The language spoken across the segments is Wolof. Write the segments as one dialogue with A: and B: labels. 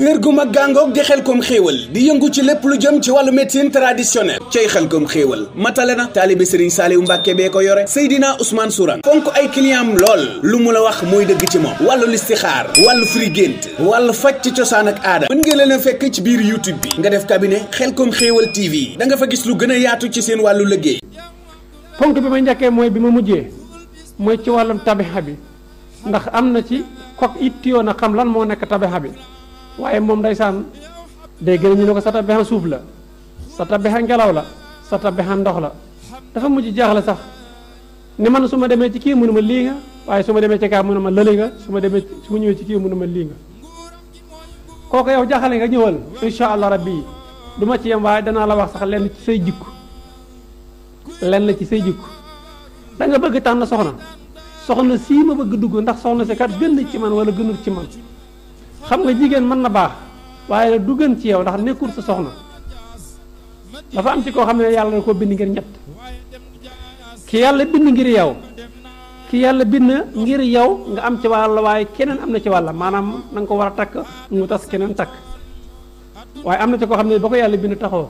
A: wér gu mag gàngoog di Xelcom xéewal di yëngu ci lépp lu jëm ci wàllu médecine traditionnelle cay Xelcom xéewal matale na taalibe Serigne Saliou Mbàkke bee ko yore Seydina Ousmane Sourang fonk ay client lool lu mu la wax mooy dëgg ci moom wàllu listixaar wàllu firi gént wàllu faj ci cosaan ak aada mën ngeen leen a fekk ci biir YouTube bi nga def cabinet Xelcom xéewal TV da nga fa gis lu gën a yaatu ci seen wàllu liggéey.
B: ponk bi ma njëkkee mooy bi ma mujjee mooy ci wàllum tabixa bi ndax am na ci kok ittiyoo na xam lan moo nekk tabixa bi waaye moom ndeysaan day gën ñu ne ko sa tabixa suuf la sa tabixa ngelaw la sa tabixa ndox la dafa mujj jaaxle sax ni man su ma demee ci kii mënu ma lii nga waaye su ma demee ci kaa mënu ma lëli nga su ma ñëwee ci kii mënu ma lii nga kooku yow jaaxale nga ñëwal insha allah rabbi du ma ci yem waaye danaa la wax sax lenn ci say jikko da nga bëgg tànn soxna sii ma bëgg dugg ndax soxna si kat gën ci man wala gënul ci man xam nga jigéen mën na baax waaye du gën ci yow ndax nekkul sa soxna dafa am ci koo xam ne yàlla da koo bind ngir ñett ki yàlla bind ngir yow nga am ci wàll waaye keneen am na ci wàll maanaam na nga ko war a takk mu tas keneen takk waaye am na ci koo xam ne ba ko yàlla bind taxoo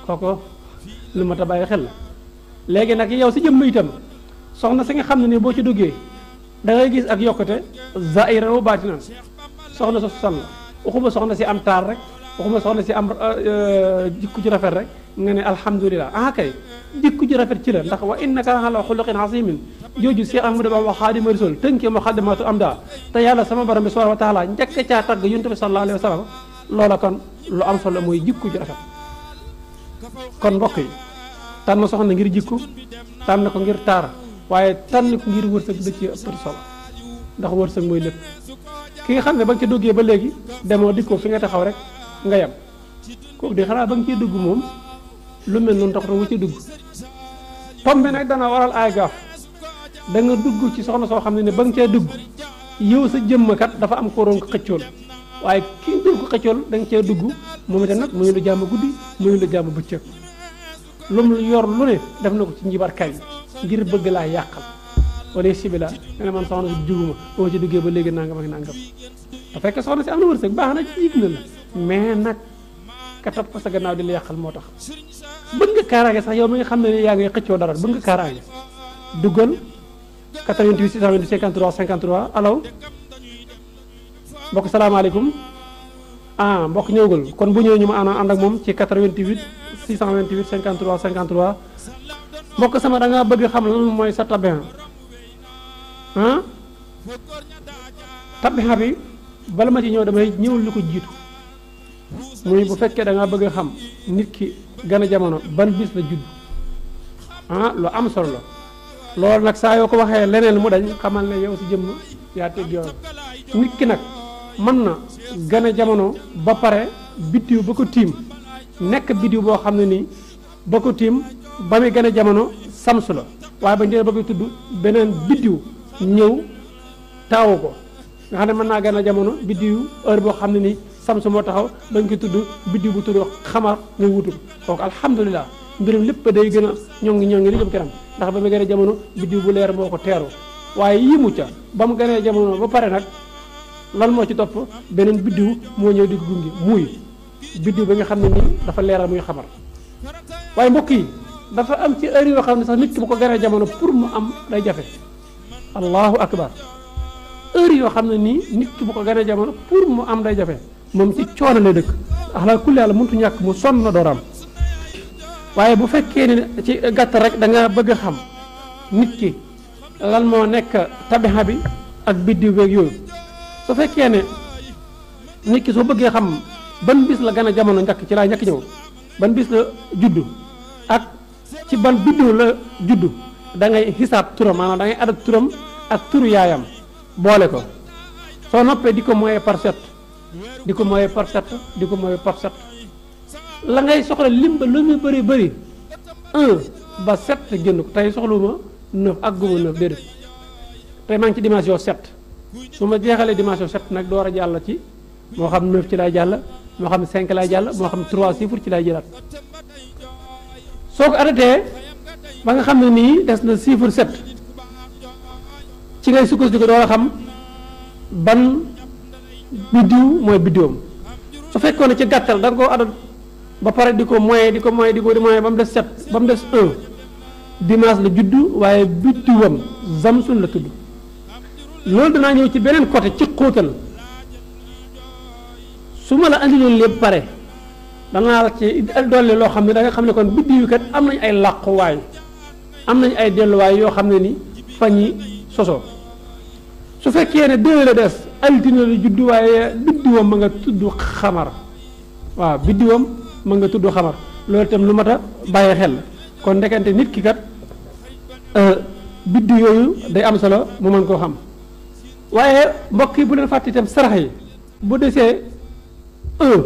B: kooko lu ma ta bàyyi xel la léegi nag yow si jëmm itam soxna si nga xam ne ni boo ci duggee da ngay gis ak yokkute zahiran wa baatinan soxna sa san la waxuma soxna si am taar rek waxuma soxna si am jikku ju rafet rek nga ne alhamdulilah kay jikku ju rafet ci la ndax wa innaka ala xuluqin azimin jooju Cheikh Ahmadou Bamba Xaadimu Rasuul tënkee muqaddimatu amda te yàlla sama borom bi subhanahu wa taala njëkk caa tagg yonent bi sallallahu alayhi wa sallam loola kon lu am solo mooy jikku ju rafet kon mbokk yi tànn soxna ngir jikku tànn ko ngir taar waaye tànn ko ngir wërsëg da ci ëppati solo ndax wërsëg mooy lépp ki nga xam ne ba nga ci duggee ba léegi demoo dikkoo fi nga taxaw rek nga yem kooku di xanaa ba nga ciy dugg moom lu mel noonu tax wu ci dugg tom bi nag dana waral ay gaaf da nga dugg ci soxna soo xam ne ba nga cee dugg yow sa jëmmkat dafa am ko roon ko xëccool waaye kii dul ko xëccool da nga cee dugg moom itam nag muy lu jàmm guddi muy lu jàmm bëccëg lu mu yor lu ne def na ko ci njibar kay ngir bëgg laa yàqal wala sibila nga ne man soxna si juguma boo ci duggee ba léegi nangam ak nangam te fekk soxna si am na wërsëg baax na ci yëg na la mais nag ka topp sa gannaaw di la yàqal moo tax bëgg nga kaaraange sax yow mi nga xam ne yaa ngi xëccoo dara bëgg nga kaaraange duggal 88 628 53 53 allo mbokk salaamaaleykum mbokk ñëwgul kon bu ñëwee ñu ma ànd ak moom ci 88 628 53 53 mbokk sama da nga bëgg xam lan mooy sa tabixa tabixa bi bala ma ci ñëw damay ñëwul lu ko jiitu muy bu fekkee da nga bëgg xam nit ki gën a jamono ban bis la judd lu am solo la loolu nag saa yoo ko waxee leneen mu dañ xamal ne yow si jëmm yaa teg yoon nit ki nag mën na gën a jamono ba pare biddiw ba ko tiim nekk biddiw boo xam ne nii ba ko tiim ba muy gën a jamono samsu la waaye ba njëriñ ba koy tudd beneen biddiw ñëw taawu ko nga xam ne mën naa gën a jamono biddiw heure boo xam ne nii samsu moo taxaw ba ñu koy tudd biddiw bu tudd xamar nga wutu kooku alhamdulilah mbirum lépp day gën a ñongi li jëm kanam ndax ba muy gën a jamono biddiw bu leer moo ko teeru waaye yimu ca ba mu gën a jamono ba pare nag lan moo ci topp beneen biddiw moo ñëw di ko gungi muy biddiw ba nga xam ne nii dafa leeral muy xamar waaye mbokk yi dafa am ci heure yoo xam ne sax nit ki bu ko gënee jamono pour mu am day jafe allahu akbar heure yoo xam ne nii nit ki bu ko gënee jamono pour mu am day jafe moom ci coono lay dëkk ala kulli yàlla mëntu ñàkk mu sonn na dooram waaye bu fekkee ne ci gàtt rek da nga bëgg a xam nit ki lan moo nekk tabixa bi ak biddiw beeg yooyu su fekkee ne nit ki soo bëggee xam ban bis la gën a jamono njëkk ci laa njëkk ñëw ban bis la juddu ak ci ban biddiw la juddu da ngay xisaab turam maanaam da ngay adat turam ak turu yaayam boole ko soo noppee di ko moyee par 7 di ko moyee par 7 di ko moyee par 7 la ngay soxla lim ba lu muy bëri 1 ba 7 génn ko tey soxluma 9 ak guma 9 déedéet tey maa ngi ci dimension 7 su ma jeexalee dimension 7 nag door a jàll ci moo xam 9 ci lay jàll moo xam 5 lay jàll moo xam 3 chiffres ci lay jëlaat soo ko arrêté ba nga xam ne nii des na chiffre 7 ci ngay sukkandiku door a xam ban biddiw mooy biddiwam su fekkoon ne ci gàttal da nga koo adat ba pare di ko moyen ba mu des 7 ba mu des 1 dimanche la juddu waaye biddiwam zamsun la tudd loolu danaa ñëw ci beneen côté ci xóotal su ma la andiloon lépp pare danaa la ci dolli loo xam ne da nga xam ne kon biddiw yi kat am nañ ay làquwaay am nañ ay delluwaay yoo xam ne ni fa ñi sosoo su fekkee ne 2 la des altine la juddu waaye biddiwam ma nga tudd xamar waaw biddiwam ma nga tudd xamar loolu itam lu mat a bàyyi xel kon ndekante nit ki kat biddiw yooyu day am solo mu mën koo xam waaye mbokk yi bu leen fàtte itam sarax yi bu desee 1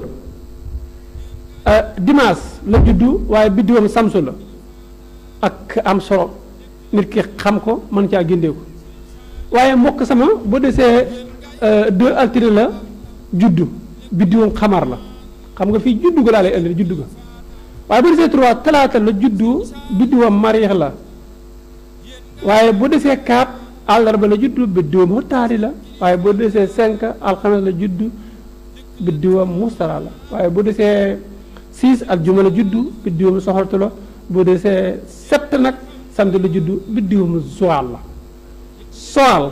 B: dimanche la juddu waaye biddiwam samsu la ak am solo nit ki xam ko mën caa gindeeku waaye mbokk sama bu desee 2 altine la juddu biddiwam xamar la xam nga fii juddu ga laa lay indi juddu ga waaye bu desee 3 talaata la juddu biddiwam mariix la waaye bu desee 4 àllarba la juddu biddiwam xutaari la waaye bu desee 5 alxames la juddu biddiwam mustara la waaye bu desee 6 aljuma la juddu biddiwam soxortu la bu desee 7 nag samedi la juddu biddiwam zoal la soal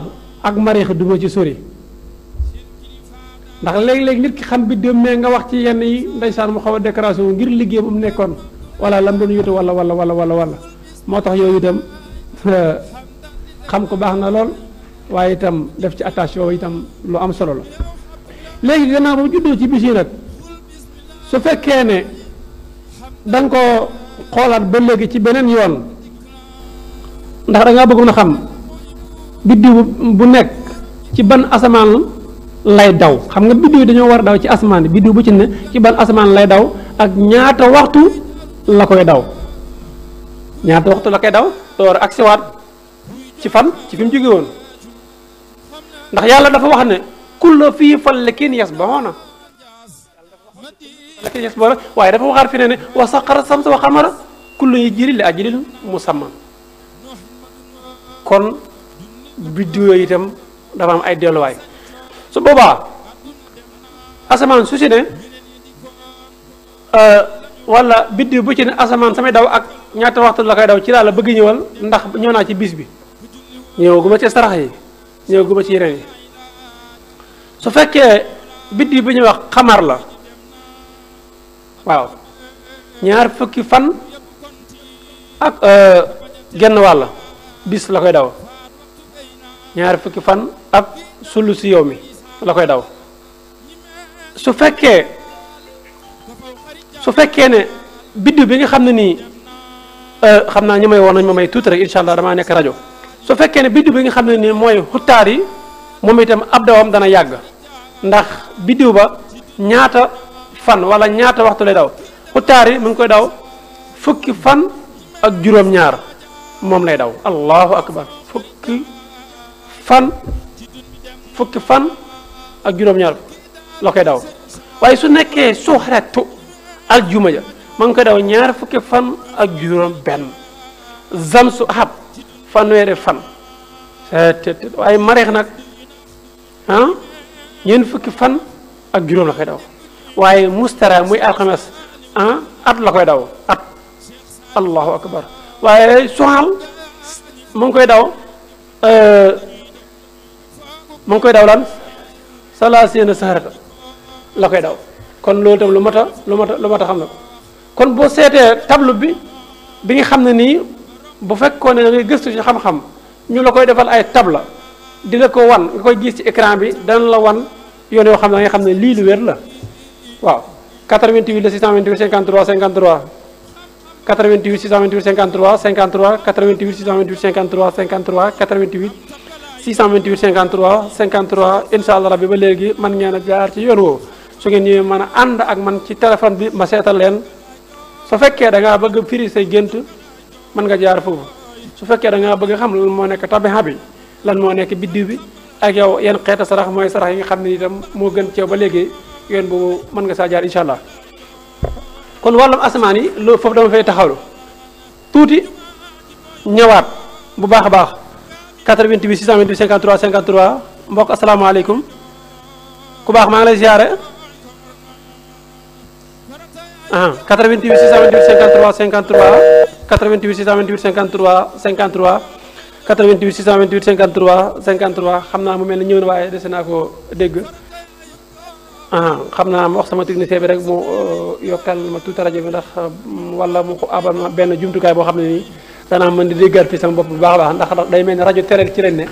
B: ak mariix duma ci sori ndax léeg-léeg nit ki xam biddiwam mais nga wax ci yenn yi ndeysaan mu xaw a décoration ngir liggéey bu mu nekkoon wala lam doon yutu wala moo tax yooyu itam xam ko baax na lool waaye itam def ci attention itam lu am solo la léegi gannaaw ba juddoo ci bis yi nag su fekkee ne da nga ko xoolaat ba léegi ci beneen yoon ndax da ngaa bëgg na xam biddiw bu nekk ci ban asamaan lay daw xam nga biddiw dañoo war a daw ci asamaan biddiw bu ci ne ci ban asamaan lay daw ak ñaata waxtu la koy daw door ak siwaat ci fan ci fi mu jóge woon ndax yàlla dafa wax ne kullu fii falkin yasbahuuna waaye dafa waxaat fi ne wa saxara samsa wa xamara kullu yajri li ajalin musamman kon biddiw yooyu itam dafa am ay delluwaay su boobaa asamaan su si ne wala biddiw bu ci ne asamaan samay daw ak ñaata waxtu la koy daw ci laa la bëgg ñëwal ndax ñëw naa ci bis bi ñëwaguma ci sarax yi ñëwaguma ci yeneen yi su fekkee biddiw bi ñuy wax xamar la waaw 20 fan ak genn wàll bis la koy daw 20 fan ak sulu si yow mi la koy daw su fekkee ne biddiw bi nga xam ne nii xam naa ñi may woon nañ ma may tuuti rek incha allah damaa nekk rajo su fekkee ne biddiw bi nga xam ne nii mooy xuttaar yi moom itam ab dawam dana yàgg ndax biddiw ba ñaata fan wala ñaata waxtu lay daw xuttaar yi mu ngi koy daw 10 fan ak juróom-ñaar moom lay daw allahu akbar 10 fan ak juróom-ñaar la koy daw waaye su nekkee suxretu aljuma ja ma ngi koy daw 20 fan ak juróom benn zamsu ahab fanweeri fan waaye mareex nag 20 fan ak juróom la koy daw waaye mustara muy alxames at la koy daw at allahu akbar waaye soxal mu ngi koy daw lan salaasiina saharata la koy daw kon loolu tam lu mat a xam na kon boo seetee tableau bi nga xam ne nii bu fekkoon ne da ngay gëstu ci xam-xam ñu la koy defal ay tabla di la ko wan nga koy gis ci écran bi dana la wan yoon yoo xam ne da nga xam ne lii lu wér la waaw 88 la 628 53 53 88 628 53 53 88 628 53 53 88 628 53 53 incha allah rabbi ba léegi man ngeen a jaar ci yoon woowu su ngeen ñëwee mën a ànd ak man ci téléphone bi ma seetal leen su fekkee da ngaa bëgg firi say gént mën nga jaar foofu su fekkee da ngaa bëgg xam lan moo nekk tabixa bi lan moo nekk biddiw bi ak yow yan xeeta sarax mooy sarax yi nga xam ne itam moo gën ceew ba léegi yoon boobu mën nga saa jaar incha allah kon wàllum asamaan yi loolu foofu dama fay taxawlu tuuti ñëwaat bu baax a baax 88 628 53 53 mbokk asalaamaaleykum ku baax maa ngi lay ziare 88 628 53 53 88 628 53 53 88 628 53 53 xam naa mu mel ne ñëw na waaye dese naa ko dégg xam naa ma wax sama technicien bi rek mu yokkal ma tuuti rajo bi ndax wala mu ko abal ma benn jumtukaay boo xam ne nii danaa mën di déggaat fii sama bopp bu baax a baax ndax day mel ne rajo tere ci lañ ne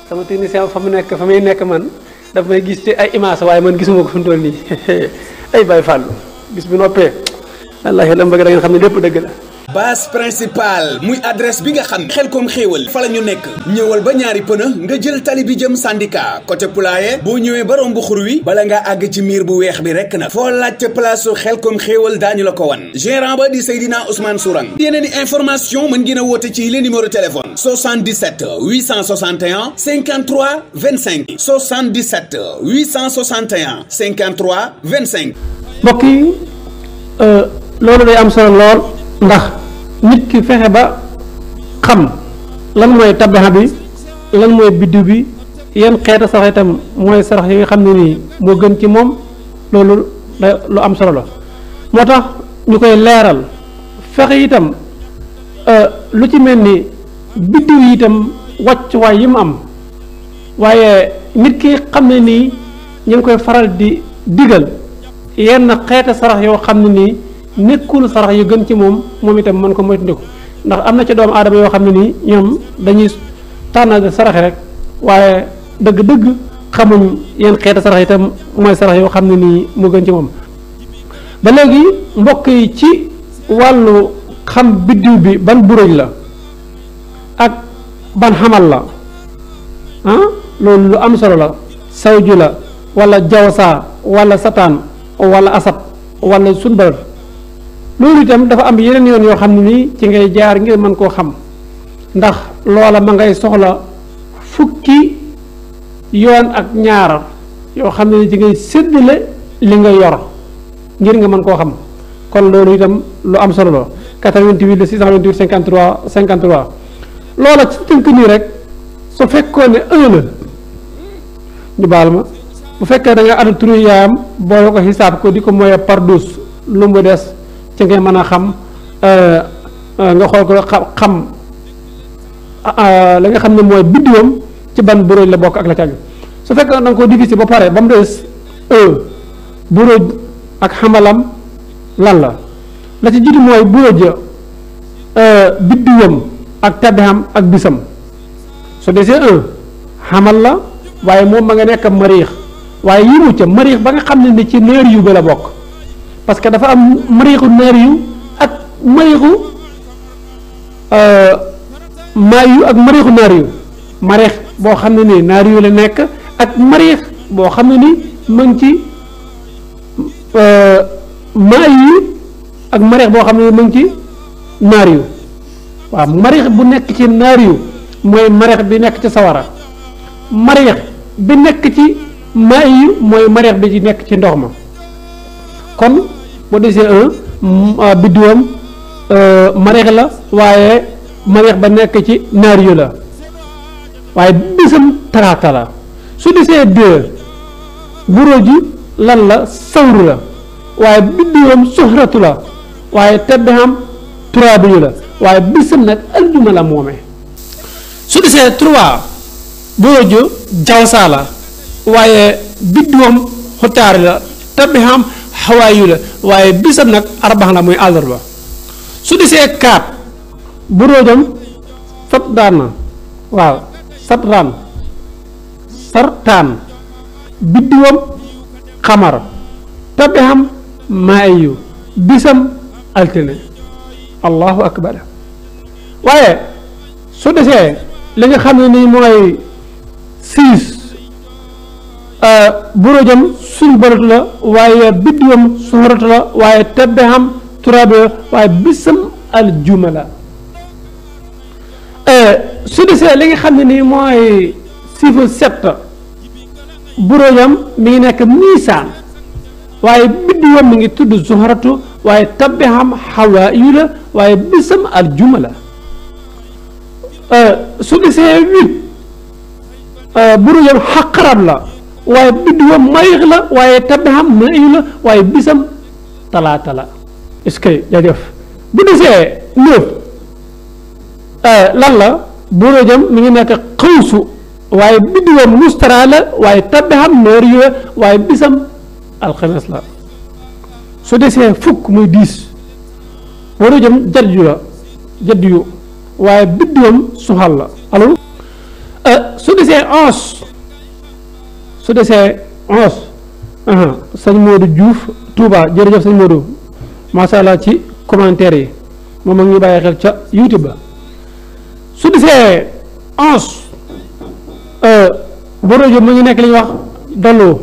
B: sama technicien fa muy nekk man daf may gis ci ay image waaye man gisuma ko fi mu toll nii ay Baye Fallou bis bu noppee wallaahi la mu bëgg da ngeen xam ne lépp dëgg la.
A: base principale muy adresse bi nga xam Xelcom xéewal fa la ñu nekk ñëwal ba ñaari pëna nga jël tali bi jëm syndicat côté Poulailler boo ñëwee ba romb xur wi bala ngaa àgg ci miir bu weex bi rekk nag foo laajte place su Xelcom xéewal daañu la ko wan gérant ba di Seydina Ousmane Sourang yeneen i information mën ngeen a woote ci les numéro téléphone 77 861 53 25 77 861 53 25
B: mbokk yi loolu day am solo lool ndax nit ki fexe ba xam lan mooy tabaxa bi lan mooy biddiw bi yan xeeta sarax itam mooy sarax yi nga xam ne nii moo gën ci moom loolu lu am solo la moo tax ñu koy leeral fexe itam lu ci mel ni biddiw yi itam wàccuwaay yi mu am waaye nit ki xam ne nii ñu ngi koy faral di digal yenn xeeta sarax yoo xam ne nii nekkul sarax yu gën ci moom itam mën ko moytandiku ndax am na ci doomu aadama yoo xam ne nii ñoom dañuy tànnal saraxe rek waaye dëgg-dëgg xamuñ yenn xeeta sarax itam mooy sarax yoo xam ne nii mu gën ci moom ba léegi mbokk yi ci wàllu xam biddiw bi ban buróoj la ak ban xamal la loolu lu am solo la sawju la wala jawsa wala sataan wala asab wala sunbar loolu itam dafa am yeneen yoon yoo xam ne nii ci ngay jaar ngir mën koo xam ndax loola ma ngay soxla fukki yoon ak ñaar yoo xam ne ni ci ngay séddale li nga yor ngir nga mën koo xam kon loolu itam lu am solo la 88 le 628 53 53 loola ci tënk nii rek su fekkoon ne 1 la ñu baal ma bu fekkee da nga addu turu yaayam boo ko xisaab ko di ko moye par 12 lu mu des ci ngay mën a xam nga xool ko xam la nga xam ne mooy biddiwam ci ban buróoj la bokk ak la càgg su fekkee da nga ko diviser ba pare ba mu des buróoj ak xamalam lan la ci jiitu mooy buróoj biddiwam ak tabbixam ak bisam su desee xamal la waaye moom ma nga nekk mariix waaye yimu ca mariix ba nga xam ne ni ci neer yu ba la bokk parce que dafa am mariixu neer yu ak mariixu maay yu ak mariixu naar yu mariix boo xam ne nii naar yu la nekk ak mariix boo xam ne ni mu ngi ci maay yu ak mariix boo xam ne ni mu ngi ci naar yu waaw mariix bu nekk ci naar yu mooy mariix bi nekk ci sawara mariix bi nekk ci maay yu mooy mariix bi ci nekk ci ndox ma kon boo desee biddiwam mariix la waaye mariix ba nekk ci naar yu la waaye bisam talaata la su desee buróoji lan la sawru la waaye biddiwam suxratu la waaye tebbexam turaabi yu la waaye bisam nag aljuma la moomee su desee 3 buróoju jawsa la waaye biddiwam xutaari la tebbexam xawaayu la waaye bisam nag arbax la muy àllarba su desee 4 buróojam satdaan na waaw sartaan biddiwam xamar tabbixam maayu bisam altine allahu akbar waaye su desee li nga xam ne nii mooy 6 buróojam suñ baratu la waaye biddiwam suxaratu la waaye tabbixam turaabe waaye bisam aljuma la su desee li nga xam ne nii mooy chiffre 7 buróojam mi ngi nekk miisaan waaye biddiwam mi ngi tudd zuharatu waaye tabbixam xawaa yu la waaye bisam aljuma la su desee 8 buróojam xaqarab la waaye biddiwam mayix la waaye tabbixam mayu la waaye bisam talaata la est-ce que jaajëf bu desee 9 lan la buróojam mi ngi nekk xawsu waaye biddiwam mustara la waaye tabbixam noor la waaye bisam alxames la su desee fukk muy 10 buróojam jadd yu waaye biddiwam suxal la alors su desee 11 sëñ Modou Diouf Touba jërëjëf sëñ Modou macha allah ci commentaire yi moom ak ñu bàyyi xel ca YouTube ba su desee 11 borojo mu ngi nekk li ñuy wax daloo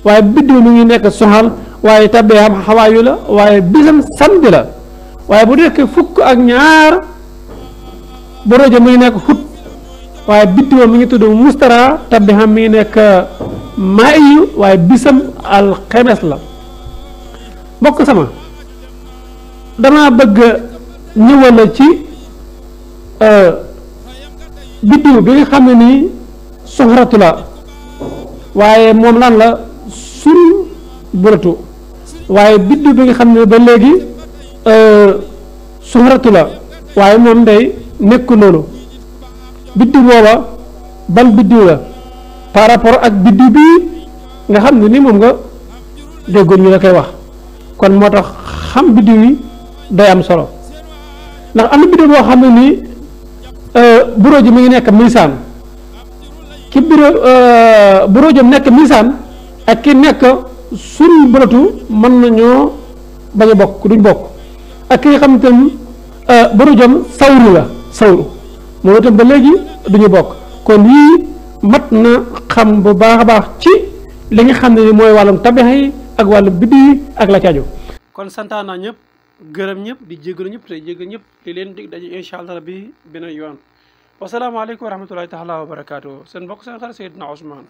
B: waaye biddiw mu ngi nekk soxal waaye tabbee am xawaayu la waaye bisam samedi la waaye bu nekk fukk ak ñaar borojo mu ngi nekk xut waaye biddiw mi ngi tudd mustara tabbee xam mi ngi nekk maayu waaye bisam alxemes la mbokk sama dama bëgg ñëwal la ci biddiw bi nga xam ne nii soxratu la waaye moom lan la sun buratu waaye biddiw bi nga xam ne ba léegi soxratu la waaye moom day nekk noonu biddiw booba ban biddiw la par rapport ak biddiw bi nga xam ne ni moom nga déggoon ñu la koy wax kon moo tax xam biddiw yi day am solo ndax am na biddiw boo xam ne nii bureau ji mi ngi nekk misaan ki bureau jëm nekk misaan ak ki nekk suñ buratu mën nañoo bañ a bokk duñ bokk ak ki nga xam te ni bureau jëm sawru moom itam ba léegi duñu bokk kon yii mat na xam bu baax a baax ci li nga xam ne ni mooy wàllum tabixa yi ak wàllum biddiw yi ak la caaju kon santaan naa ñëpp gërëm ñëpp di jégalu ñëpp tey jégal ñëpp di leen dig daje incha allah rabbi beneen yoon wasalaamaaleykum wa rahmatulahi taala wa barakaatu seen mbokk seen xarit Seydina Ousmane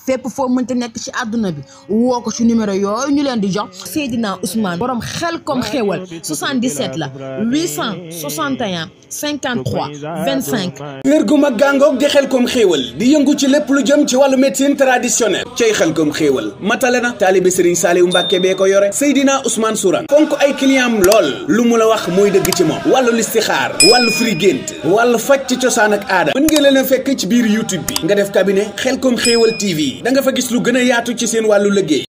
C: fépp foo mënta nekk ci àdduna bi woo ko ci numéro yooyu ñu leen di jox Seydina Ousmane borom Xelcom xéwal 77 la 861 53 25.
A: kër gu mag gàngoog di Xelcom xéwal di yëngu ci lépp lu jëm ci wàllu médecine traditionnelle cay Xelcom xéwal matale na taalibe Serigne Saliou Mbacke bee ko yore Seydina Ousmane Sourang fonk ay client am lool lu mu la wax mooy dëgg ci moom wàllu listixaar wàllu firi gént wàllu faj ci cosaan ak aada mën ngeen leen a fekk ci biir YouTube bi nga def cabinet Xelcom xéwal TV da nga fa gis lu gën a yaatu ci seen wàllu liggéey